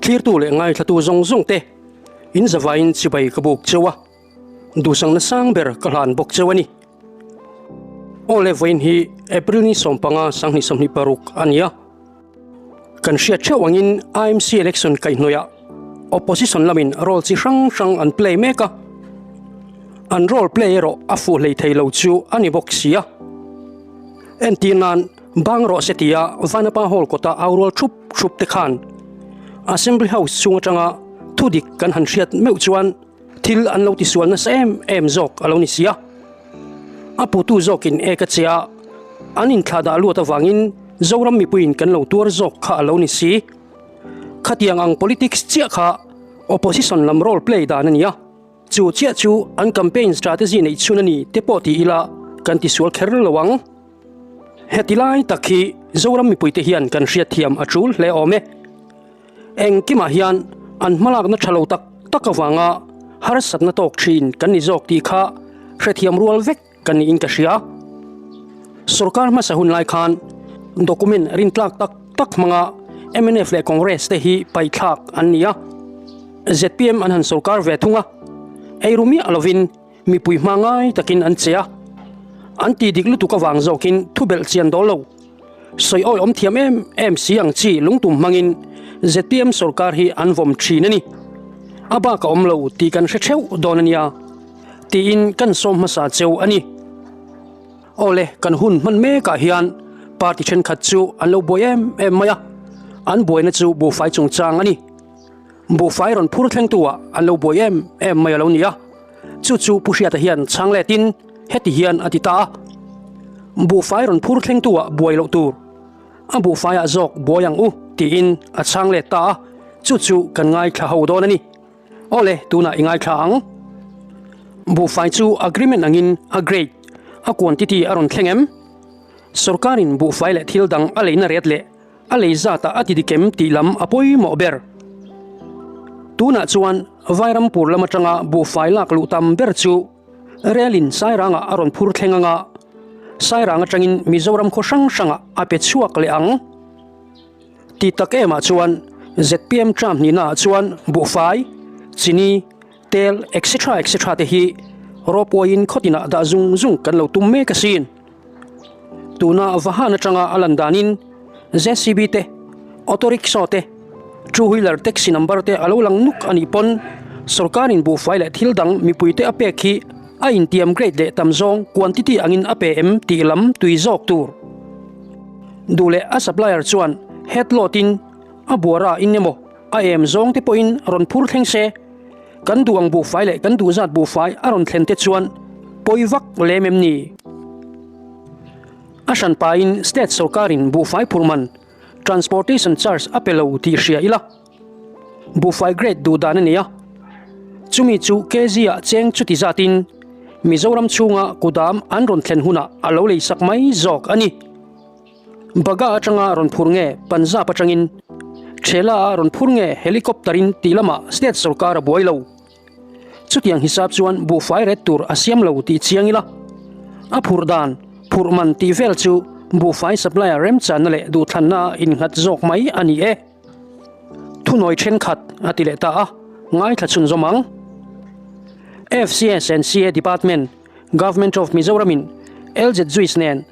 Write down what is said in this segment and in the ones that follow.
Thlirtu leh ngaithlatu zawng zawng te in zavaiin chibai ka buk cheu a, duhsakna sang ber ka hlan bawk cheu a ni. Aw le vawiin hi April ni 15 2026 a ni a. Kan hriat theuh angin IMC election kaihhnawihah opposition lamin role chi hrang hrang an play mek a, an role play erawh a fuh hlei thei lo chu a ni bawk si a. Entir nan bang rawh se tia Vanapa Hall kawta au rual thup thup te khan Assembly House chhung atanga thudik kan han hriat meuh chuan thil an lo tisual nasa em em zawk a lo ni si a. A putu zawkin ek a che a, an inthlah dah luat avangin Zoram mipuiin kan lo tuar zawk kha a lo ni si. Khatiang ang politics chiah kha opposition lam role play dan a ni a, chu chiah chu an campaign strategy neih chhun a ni te pawh ti ila kan tisual kher lo ang. Heti lai tak hi Zoram mipuite hian kan hriatthiam a tul hle awm e. Engkimah hian an hmalakna tha lo tak tak avanga harsatna tawk thin kan ni zawk tih kha hrethiam rual vek kan niin ka hria. Sorkar hmasa hun lai khan document rintlak tak tak hmanga mnf leh Congress te hi paihthlak an ni a, zpm an han sorkar ve thung a, eiru miah lovin mipui hma ngai takin an che a, an tih dik lutuk avang zawkin thubelh chian dawl lo. Sawi awi awm thiam em em si ang chi lungtum hmangin zpm sorkar hi an vawm thin a ni. A bak a awm lo tih kan hre theuh dawn a nia tiin kan sawm hmasa cheu a ni. Awle kan hun hman mekah hian party thenkhat chu an lo buai em em mai a, an buaina chu buhfai chungchang a ni. Buhfai rawn phur thlengtu ah an lo buai em em mai a lo ni a, chu chu Pu Hriata hian chhang letin heti hian a ti ta a, Buhfai rawn phur thlengtu ah buai loh tur, a buhfai ah zawk buai ang u tiin a chhang let ta a, chu chu kan ngaithla ho dawn a ni. Awle, tunah i ngaithla ang. Buhfai chu agreement angin a grade, a quantity a rawn thleng em? Sorkarin buhfai leh thil dang a leina ret leh A lei zatah a ti dik em tih lam a pawimawh ber. Tunah chuan Vairampur lam atanga buhfai lak luh tam ber chu Relin Sairangah a rawn phur thleng anga Sairang atangin Mizoram khaw hrang hrangah a pe chhuak leh ang. Ti tak emah chuan zpm term hnihnaah chuan buhfai, chini, tel etc etc te hi rawpuaiin khawtinah dah zung zung kan lo tum mek asin. Tuna vahan atanga a lan danin JCB te, auto rickshaw te, two wheeler taxi number te a lo lang nuk a nih pawn sorkarin buhfai leh thil dang mipuite a pek hi a intiam grade leh tam zawng quantity angin a pe em tih lam tui zawk tur. Duh leh a supplier chuan head load in a buara in emaw a em zawng te pawhin rawn phur thleng se. Kan duh ang buhfai leh kan duh zat buhfai a rawn thlen te chuan pawi vak lem em ni? A hran pahin state sorkarin buhfai phurh man, transportation charge, a pe lo tih hria ila. Buhfai grade duh dan a ni a. Chumi chu kg ah cheng chuti zatin Mizoram chhunga kudam an rawn thlen hunah a lo leisak mai zawk a ni. Baga atanga rawn phur nge Punjab atangin, Thela a rawn phur nge helicopter in tih lamah state sorkar a buai lo. Chutiang hisap chuan buhfai ret tur a siam lo tih chiang ila. A phurh dan, phurh man tih vel chu buhfai supplier remchanna leh duhthlanna a innghat zawk mai a ni e. Thunawi thenkhat a ti leh ta a, ngaithla chhunzawm ang. FCS and CA Department, Government of Mizoram in LZ Juice nen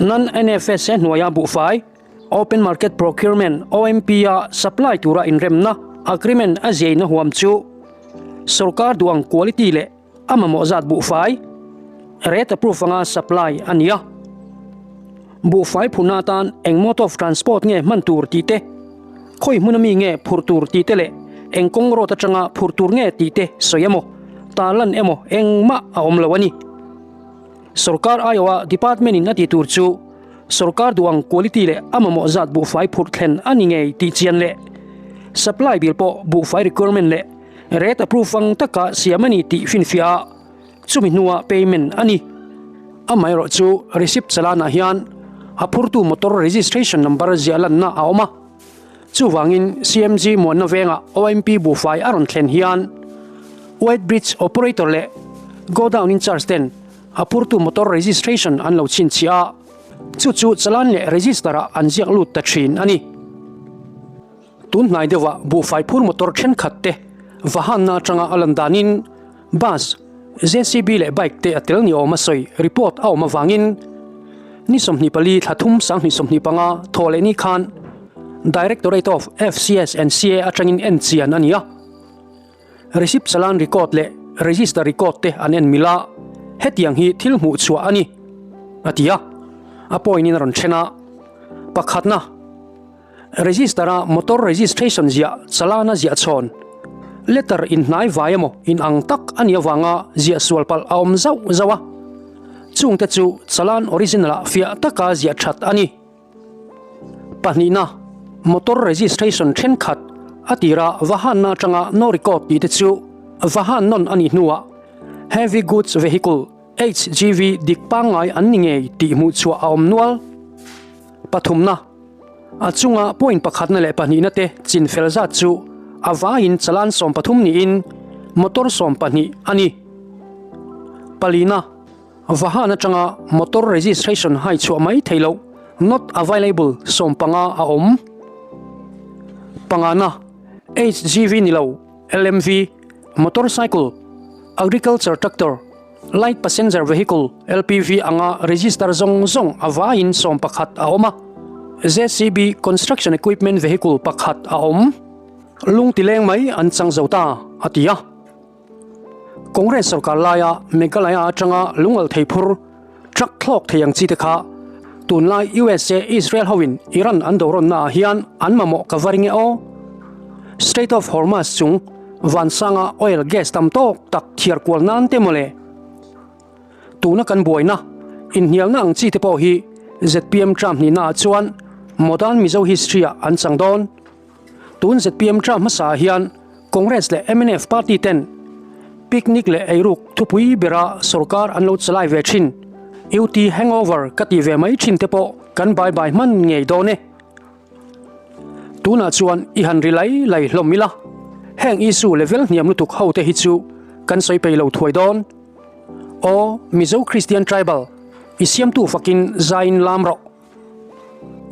Non-NFSA hnuaia buhfai, Open Market Procurement, OMP, a supply tura inremna, agreement, a ziaina huam chu sorkar duh ang quality leh a mamawh zat buhfai, rate approve anga supply a ni a. Buhfai phurna atan eng mode of transport nge hman tur tih te, khawi hmuna mi nge phur tur tih te leh eng kawng road atanga phur tur nge tih te sawi emaw, tarlan emaw engmah a awm lo a ni. Sorkar aiawha department in a tih tur chu sorkar duh ang quality leh a mamawh zat buhfai phurh thlen a ni ngei tih chian leh supply bill pawh buhfai requirement leh rate approve ang taka siam a ni tih finfiah a chumi hnuah payment a ni. Amaherawh chu receipt chalanah hian a phurtu motor registration number ziah lanna a awm a, chuvangin CMG muanna vengah OMP buhfai a rawn thlen hian White Bridge operator leh Godown in charge ten a phurtu motor registration an lo chhinchhiah a, chu chu chalan leh register ah an ziak lut ta thin a ni. Tun hnai deuhah buhfai phur motor thenkhat te vahanna atanga a lan danin bus, JCB leh bike te a tel ni awm a sawi report a awm avangin ni 24 thla thum 2025 thawh leh ni khan Directorate of FCS and CA atangin en chian a ni a. Receipt challan record leh register record te an en mil a, hetiang hi thil hmuh chhuah a ni, a ti a. A point in a rawn then a, pakhatna, register a motor registration ziah chalana ziah chhawn, letter inhnai vai emaw in ang tak a nih avanga ziah sual palh a awm zauh zauh a, chungte chu challan original ah fiah taka ziah that a ni. Pahnihna, motor registration thenkhat a tira vahanna atanga no record tih te chu vahan nawn a nih hnuah Heavy Goods Vehicle, HGV, dik pangngai an ni ngei tih hmuh chhuah a awm nual. Pathumna, a chunga point pakhatna leh pahnihna te chin fel zat chu a vaiin chalan 13 niin motor 12 a ni. Palina, Vahan atanga motor registration hai chhuah mai thei loh, not available, 15 a awm. Pangana, HGV ni lo, LMV, motorcycle, agriculture tractor, light passenger vehicle, LPV, anga register zawng zawng a vaiin 11 a awm a. JCB construction equipment vehicle pakhat a awm. Lungtileng mai an chang zo ta, a ti a. Congress sorkar laia Meghalaya atanga lungal thei phur truck thlawk thei ang chi te kha tunlai USA Israel hoin Iran an dorawnna ah hian an mamawh ka va ring e aw. Strait of Hormuz chung vansanga oil gas tam tawk tak thiar kual nan te mawle. Tuna kan buaina, inhnialna ang chi te pawh hi zpm term hnihna ah chuan modern Mizo history ah an chang dawn. Tun zpm term hmasa ah hian Congress leh mnf party ten picnic leh eiruk thupui bera sorkar an lo chalai ve thin. UT hangover ka ti ve mai thin te pawh kan bai bai hman ngei dawn e. Tunah chuan i han ri lai lai hlawm ila, heng issue level hniam lutuk ho te hi chu kan sawi pei lo thuai dawn. Aw Mizo Christian Tribal, i siamtu fakin zaiin lam rawh.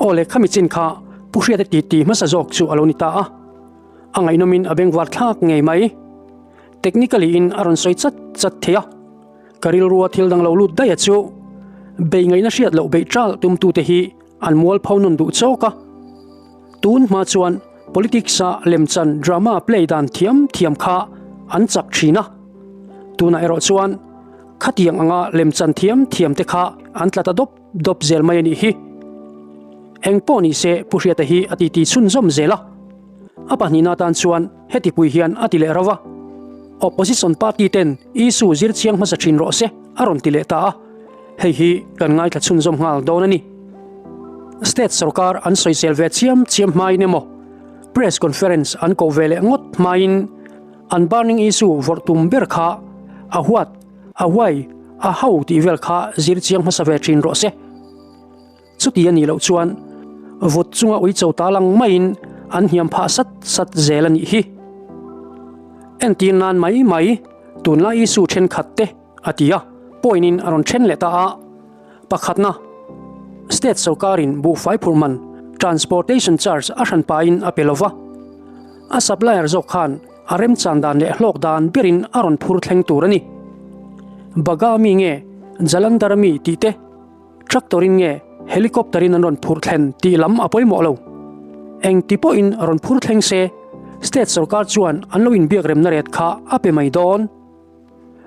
Aw le khami chin kha Pu Hriata titi hmasa zawk chu a lo ni ta a. A ngaihnawmin a bengvar thlak ngei mai. Technically in a rawn sawi chat chat thei a. Ka rilrua thil dang lo lut daih a chu bei ngaihna hriat loh beih ṭalh tumtute hi an mual pho nun duh chawk a. Tun hma chuan politics a lemchan drama play dan thiam thiam kha an chak thin a. Tunah erawh chuan khatiang anga lemchan thiam thiam te kha an tla ta dawp dawp zel mai a nih hi. Eng pawh ni se Pu Hriata hi a titi chhunzawm zel a. A pahnihna atan chuan heti pui hian a ti leh rova, Opposition party ten issue zir chiang hmasa thin rawh se a rawn ti leh ta a, hei hi kan ngaithla chhunzawm nghal dawn a ni. State sorkar an sawisel ve chiam chiam hmain emaw, press conference an koh ve leh ngawt hmain an burning issue vawrh tum ber kha a huat, a huai, a ho tih vel kha zir chiang hmasa ve thin rawh se. Chuti a nih loh chuan vut chunga uicho ta lang maiin an hniam phah sat sat zel a nih hi. Entir nan mai mai tunlai issue thenkhat te a ti a, point in a rawn then leh ta a. Pakhatna, State sorkarin buhfai phurh man, transportation charge, a hran pahin a pe lova, a supplier zawk khan a remchan dan leh hlawk dan berin a rawn phur thleng tur a ni. Baga mi nge Jalandhar mi tih te Tractor in nge helicopter in an rawn phurh thlen tih lam a pawimawh lo. Engti pawhin rawn phur thleng se, state sorkar chuan an lo inbiak remna ret kha a pe mai dawn.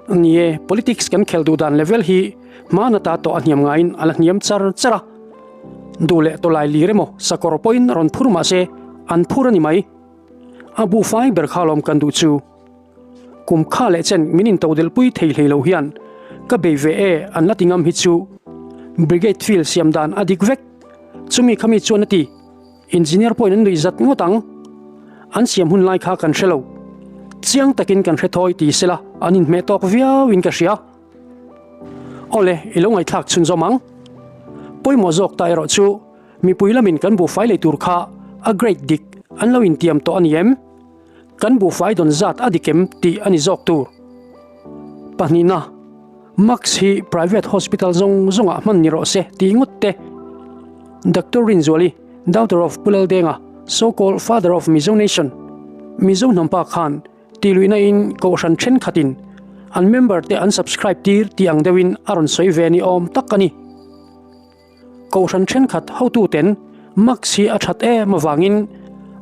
Ni e, politics kan khelh duh dan level hi hmana ta tawh a hniam ngaiin a la hniam char char a. Duh leh tawlai lir emaw sakawr pawhin rawn phur mah se an phur a ni mai. A buhfai ber kha lawm kan duh chu. Kum kha leh chen min intodelh pui thei hlei lo hian ka bei ve e an la ti ngam hi chu Brigade field siam dan a dik vek. Chumi khami chuan a ti, Engineer pawhin an nuih zat ngawt ang. An siam hun lai kha kan hre lo. Chiang takin kan hre thawi ti sela an inhmeh tawk viauin ka hria. Awle, i lo ngaihthlak chhunzawm ang. Pawimawh zawk ta erawh chu mipui lamin kan buhfai lei tur kha a grade dik an lo intiam tawh a ni em? Kan buhfai dawn zat a dik em tih a ni zawk tur. Pahnihna, Max hi private hospital zawng zawngah hman ni rawh se tih ngawt te. Doctor Rinzuali, daughter of Pu Laldenga, So called father of Mizo nation, Mizo hnampa khan tihluihna in kohhran thenkhatin an member te an subscribe tir tih ang deuhin a rawn sawi ve ni awm tak a ni. Kohhran thenkhat hotuten Max hi a that em avangin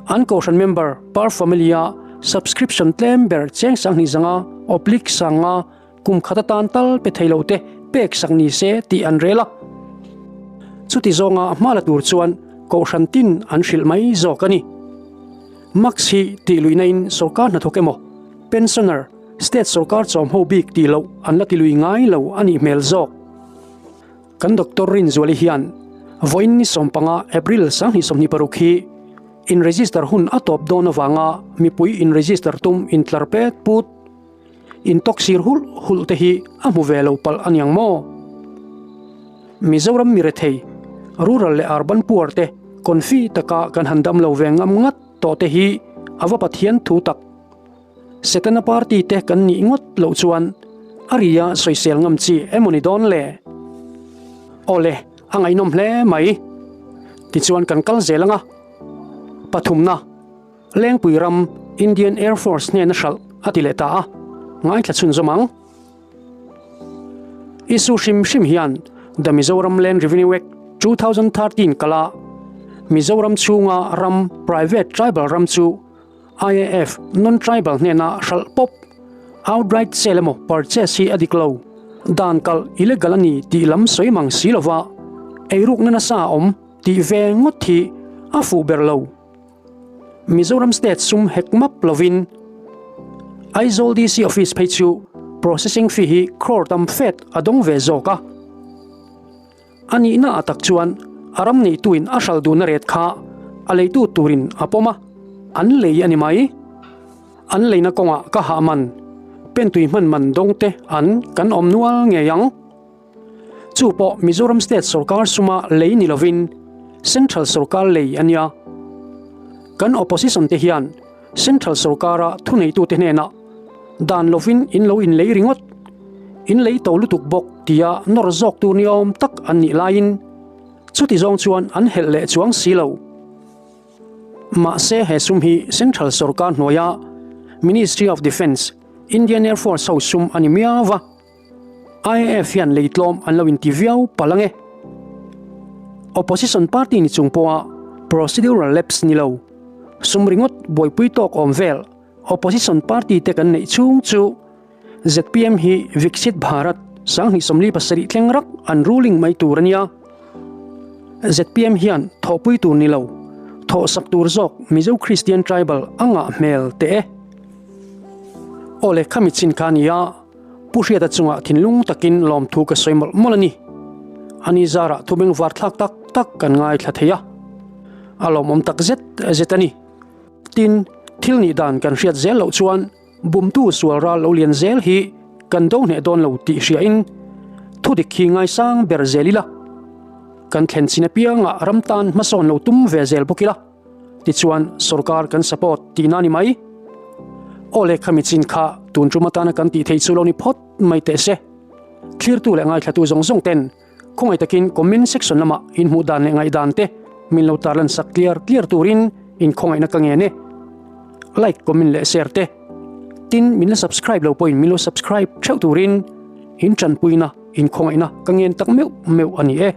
an kohhran member per family a subscription tlem ber cheng sanghnih zanga oblique sanga kum khat atan tal pe thei lo te pek sak ni se tih an rel a. Chuti zawnga hma la tur chuan kohhran tin an hrilh mai zawk a ni. Max hi tih luihna in sorkar hnathawk emaw pensioner, state sorkar chawm ho bik tih loh an la ti lui ngai lo a nih hmel zawk. Kan Doctor Rinzuali hian vawiin ni sawmpanga April 2026 hi in register hun a tawp dawn avanga mipui in register tum intlar pet put intawk sir hulh hulh te hi a hmu ve lo palh aniang maw? Mizoram mi rethei, rural leh urban poor te confi taka kan han dam lo ve ngam ngat tawh te hi a va Pathian thu tak. Setana party te kan nih ngawt loh chuan a ria sawisel ngam chi emaw ni dawn le? Awle, a ngaihnawm hle mai. Tichuan kan kal zel ang a. Pathumna, Lengpui ram Indian Air Force hnena hralh a ti leh ta a, ngaithla chhunzawm ang. Issue hrim hrim hian The Mizoram Land Revenue Act 2013 kala Mizoram chhunga ram private tribal ram chu IAF non-tribal hnena hralh pawp, outright sale emaw purchase hi a dik lo, dan kalh illegal a ni tih lam sawi mang si lova eirukna nasa a awm tih ve ngawt hi a fuh ber lo. Mizoram state sum hek map lovin Aizawl DC office phei chu processing fee hi crore tam fet a dawng ve zawk a. A nihna ah tak chuan a ram neituin a hral duhna ret kha a leitu turin a pawm a, an lei a ni mai. An leina kawngah ka hah man, pentui hman man dawng te an kan awm nual ngei ang. Chu pawh Mizoram State sorkar suma lei ni lovin Central sorkar lei a nia. Kan opposition te hian Central sorkara thuneitute hnenah dan lovin in lo inlei ringawt, in lei to lutuk bawk tia nawr zawk tur ni awm tak an nih laiin chuti zawng chuan an helh leh chuang si lo. Mahse he sum hi Central sorkar hnuaia Ministry of Defence, Indian Air Force ho sum a ni miau va. IAF hian lei tlawm an lo inti viau palh ange. Opposition party ni chung pawha procedural lapse ni lo, sum ringawt buaipui tawk awm vel opposition party te kan neih chhung chu zpm hi Viksit Bharat 2047 thleng rak an ruling mai tur a nia. Zpm hian thawhpui tur ni lo, thawhsak tur zawk Mizo Christian Tribal a ngah hmel teh e. Aw le khami chin kha a nia. Pu Hriata chungah thinlung takin lawmthu ka sawi mawlh mawlh a ni. Ani zarah thu bengvar thlak tak tak kan ngaithla thei a, a lawmawm tak zet zet a ni. Tin, thil nih dan kan hriat zel loh chuan bumtu sual ral lo lian zel hi kan do hneh dawn lo tih hriain thu dik hi ngaisang ber zel ila, kan thlen chin apiangah ram tan hmasawn lo tum ve zel bawk ila. Tichuan sorkar kan support tihna a ni mai. Aw le khami chin kha tun tum atana kan tih theih chu lo ni phawt mai teh se. Thlirtu leh ngaithlatu zawng zawng ten khawngaih takin comment section lamah in hmuh dan leh ngaihdan te min lo tarlan sak tliar tliar turin in khawngaihna ka ngen e. Like, comment leh share te. Tin min la subscribe lo pawhin min lo subscribe theuh turin in tanpuina in khawngaihna ka ngen tak meuh meuh a ni e.